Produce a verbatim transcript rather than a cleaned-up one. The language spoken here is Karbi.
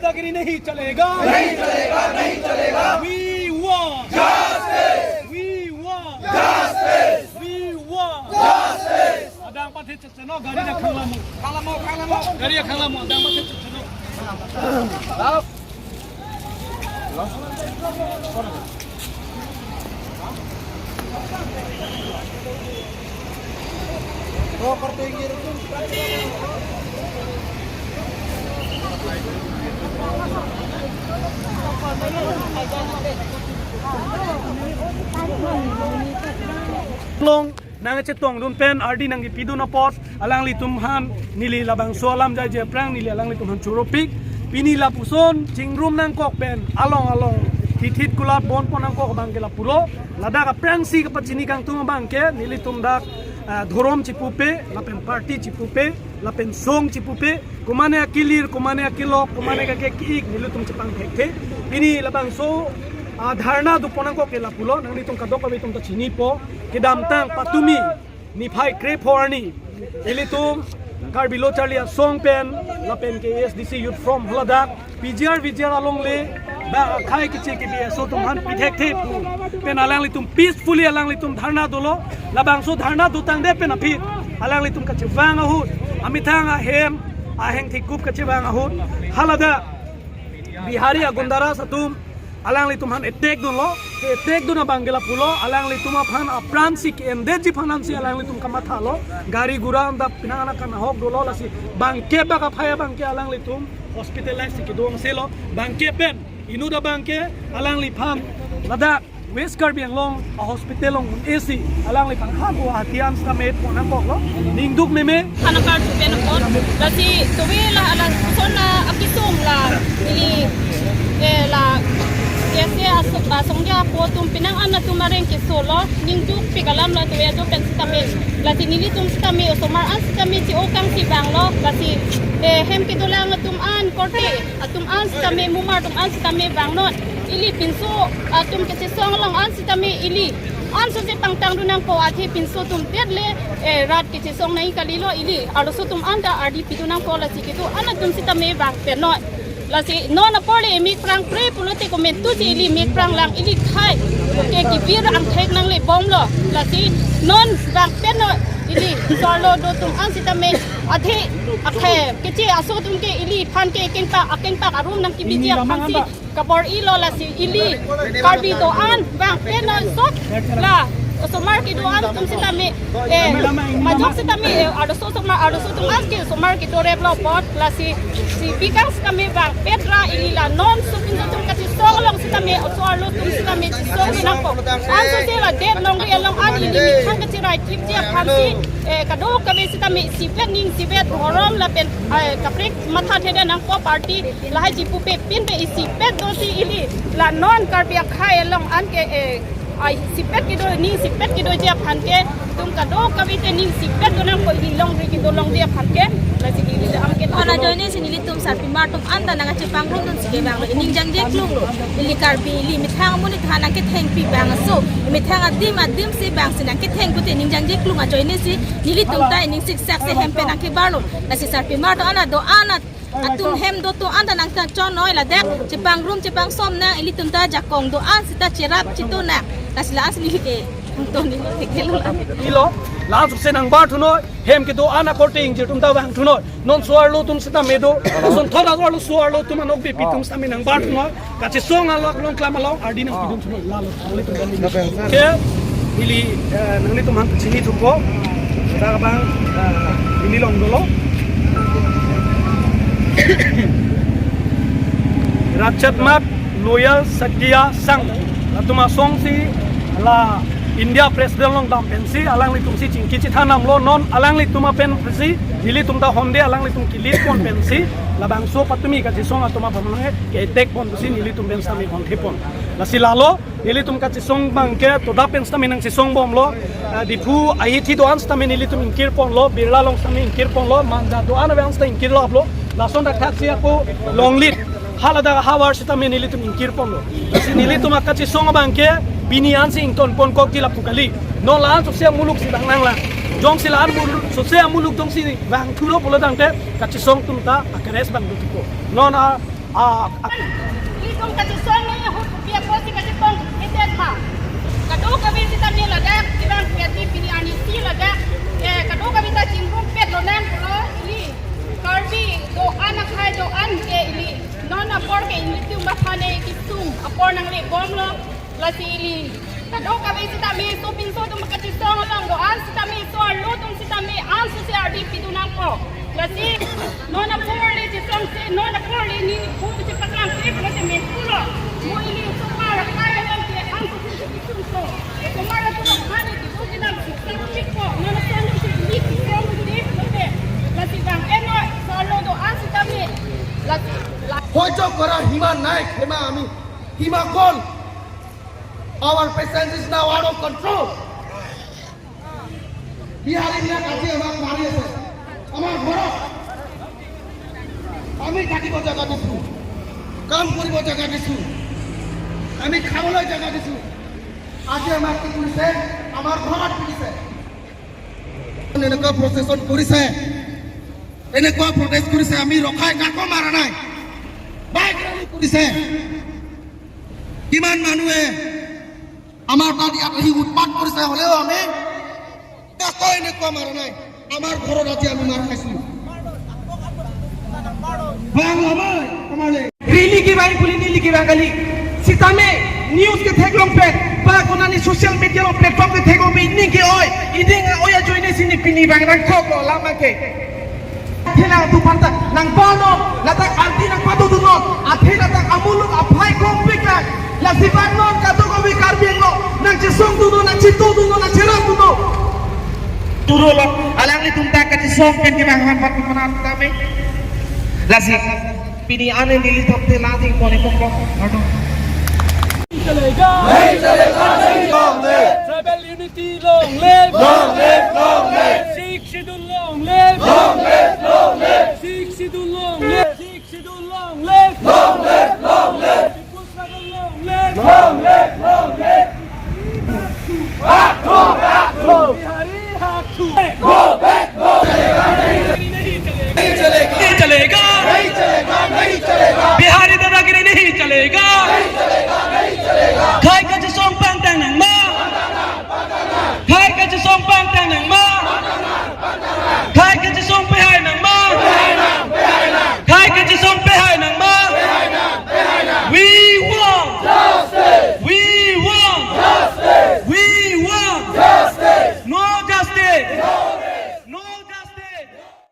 दादागिरी नहीं चलेगा, नहीं चलेगा, नहीं चलेगा। We want justice. We want justice. We want justice. Adang pathe checheno, gari akhang lamo. Khang lamo, khang lamo. Gari akhang lamo, adang pathe checheno. Long nangchetongdun pen ardi nangkepidun apot alanglitum aphan neli labangso alam jaije aphrang neli alanglitum aphan choropik. Pini lapuson chingrum nangkok pen along along thithit kulat bonpon nangkok abangke lapulo. Ladak aphrangsi kapachini kangtung abangke nelitum dak, ah, dhorom chipupe, lapen party chipupe, lapen song chipupe, komane akilir, komane akilok, komane kake ki-ik, nelitum chepangthekthe. Pini labangso, ah, dharna dopon nangkok ke lapulo, nanglitum kadokave atum ta chinipo, kedamtang patumi niphai krepho arni ilitum Karbi Lo Charli Asong pen lapen ke A S D C Youth Forum haladak P G R V G R alongle bang akhei keche kebi aso atum aphan pithekthe pu pen alanglitum peacefully alanglitum dharna dolo. Labangso dharna dotangdet pen aphi alanglitum kachevang ahut, amethang ahem ahengthikup kachevang ahut haladak Bihari agundaraj atum alanglitum aphan attack dunlo. Attack dun abangke lapulo, alanglitum aphan apransi ke-endetji aphan ansi alanglitum kamathalo. Gari gura anta penang anak kanahok dolo, lasi bangkep bak aphai abangke alanglitum hospitalize si kedo angselo. Bangkep pen inut abangke alangliphan ladak West Karbi Anglong a-hospital along un-esi alangliphan ha Guwahati an sitame pon nangkoklo. Ningduk meme. Khana karju pen apot. Lasi tuwe la ala son la akesung la ili, eh, la ese asong, asong dia po atum penang an atum areng kesolo. Ningdukpik alam la tuwe ajo pen sitame. Lasi nelitum sitame osomar an sitame chi-o kangsi vanglo. Lasi, eh, hem kedolang atum an korte atum an sitame, mumar atum an sitame vangnon. Ili pinso atum kachesong along an sitame ili ansose pangtangdun nangpo, athe pinso atum det le, eh, rat kachesong nangji kalilo, ili arloso atum anta ardi pidun nangpo, lasi kedo an atum sitame vangpetnon. Lasi non apor le emik prang pre pulote komantusi ili mik prang lang, ili khei ke kivir angthek nanglebomlo. Lasi non vangpetnon, ili sorlo do atum an sitame, athe akhei keche aso atum ke iliphan ke kengpak akengpak arum nangkebiji aphansi kabor-ilo, lasi ili Karbi do-an vangpetnon, sot la osomar kedo-an atum sitame, eh, majok sitame, eh, arloso osomar, arloso atum an ke osomar kedoreplo apot, lasi si bikang sitame vangpetra, ili la non sopin atum kachesong along sitame, oso arlo atum sitame chesong nangpo. Ansose la det longri along an ili methang kacherai kipji aphansi, eh, kadokave sitame isipet ning isipet dhorom lapen, eh, kaprek mathathedet nangpo, party lahai chipupe pinpe isipet dosi ili la non Karbi akhei along an ke, eh, ai isipet kedo, ning isipet kedoji aphan ke, itum kadokave te ning isipet do nangpo, ili longri kedo longri aphan ke. Lasi ili am ke. Ora ajoinesi nelitum sarpimar atum anta nangkachepangrumdunsi kevanglo, ining jangjeklunglo. Ili Karbi, ili methang amonit aphan nangkethengpi vang aso, methang adim adim si vangsi nangketheng pute ining jangjeklung ajoinesi nelitum ta ining siksak si hem pen nangkebarlo. Lasi sarpimar atum anta do-an atum hem do atum anta nangtang chonnoi, ladak chepangrum chepangsom nang, ilitum ta jakong do-an sita cherap chitu nang. Lasi la-ansi neli ke, toni ke lo. Ilo, la-ansose nangbarthunoi, hem kedo-an akorte ingjir atum ta vangthunoi. Non so arlo atum sitame do, son thot arlo so arlo atum anokbepi atum sitame nangbarthunoi. Kachesong along klam along ardi nangpidun thunoi, lalo. Ke, ili, eh, nanglitum aphan chinithupo. Dak abang, eh, ili long dolo. Ratchetmak Loyal Sakia Sangh. Latum asongsi la India President along dam pensi alanglitumsi chingki chethan damlo, non alanglitum apensi nelitum ta honde alanglitum kelitpon pensi labangso patumi kachesong atum aphan ke-attack ponsi nelitum pen sitame honthepon. Lasi lalo, nelitum kachesong abangke toda pen sitame nangchesongbomlo, eh, Diphu ahithi do-an sitame nelitum ingkirponlo, Birla along sitame ingkirponlo, Manja do-an abang sita ingkirlo aplo, lason dak thaksi ako Longleit haladak ahavar sitame nelitum ingkirponlo. Lasi nelitum akachesong abangke pini ansi ingtonponkokji lapu kali. Non la-ansose amuluk si vang nanglang. Jongsi la-ansose amuluk jongsi vangthulo pulo tangte kachesong atum ta akares vang dothupo. Non a Ah, ah. Ilitum kachisong ahut kopi apotsi kachepon kedet ma. Kadokave sitame ladak, kevang kati pini arnisi ladak. Eh, kadokave ta chingrumpet lonang pulo ili. Karbi do-an akhei do-an ke ili. Non apor ke ilitum aphan ke kesung apor nanglebomlo. Lasi ili kadokave sitame sopinso atum kachisong along do-an sitame so arlo atum sitame an susi ardi pidun nangpo. Lasi non apor le chisongse, non apor le neli phu chepaklang ke pura te me pulo. Mo ili osomar akhei along ke an susi chisongso. Osomar atum aphan ke kedo kenam suksa pikpo. Non apor le si ili chisong de pura te. Lasi bang eno so arlo do-an sitame. Lasi la- Hoijo kora hima nai khema ami. Hima kol. Our presence is now out of control. বিহাৰীবিলাক আজি আমাক মাৰি আছে। আমাৰ ঘৰত আমি থাকিব জেগা দিছো, কাম কৰিব জেগা দিছো, আমি খাবলৈ জেগা দিছো। আজি আমাক কি কৰিছে? আমাৰ ঘৰত পিটিছে। এনেকুৱা প্ৰচেছন কৰিছে, এনেকুৱা প্ৰটেষ্ট কৰিছে, আমি ৰখাই কাকো মাৰা নাই, বাইক ৰেলী কৰিছে। কিমান মানুহে আমাৰ তাত ইয়াত আহি উৎপাত কৰিছে, হ'লেও আমি কাকো এনেকুৱা মাৰা নাই। আমাৰ ঘৰত আজি আমি মাৰ খাইছিলো। Bang lamai, kamale. Rally kevang pule neli kevang kali. Sitame news ketheklongpet, ba konani social media along platform ketheklongpet, ning ke-oi, iding oi ajoine si ne pini bang nangkok lo lama ke. Athe nangtum aphan ta nangpanon, ladak ardi nangpadodunnon, athe ladak amuluk aphai kompik lang, lasi bang non kadokave Karbi Anglong, nangchesongdunnon, nangchitodunnon, nangcherapdunnon. Turo lo, alanglitum ta kachisong pen kevang aphan pat pemana tame. Lasi, pini an neli thapte la ding pon ikok lo, aduh. Chalega. Nahi chalega, nahi chalega. Tribal unity long live. Long live, long live. Sixth Schedule long live. Long live, long live. Sixth Schedule long live. Sixth Schedule long live. Long live, long live. People's struggle long live. Long live, long live. Bihari have to. Go back, go. Nahi chalega. Nahi chalega, nahi chalega. Bihari dadagiri nahi chalega.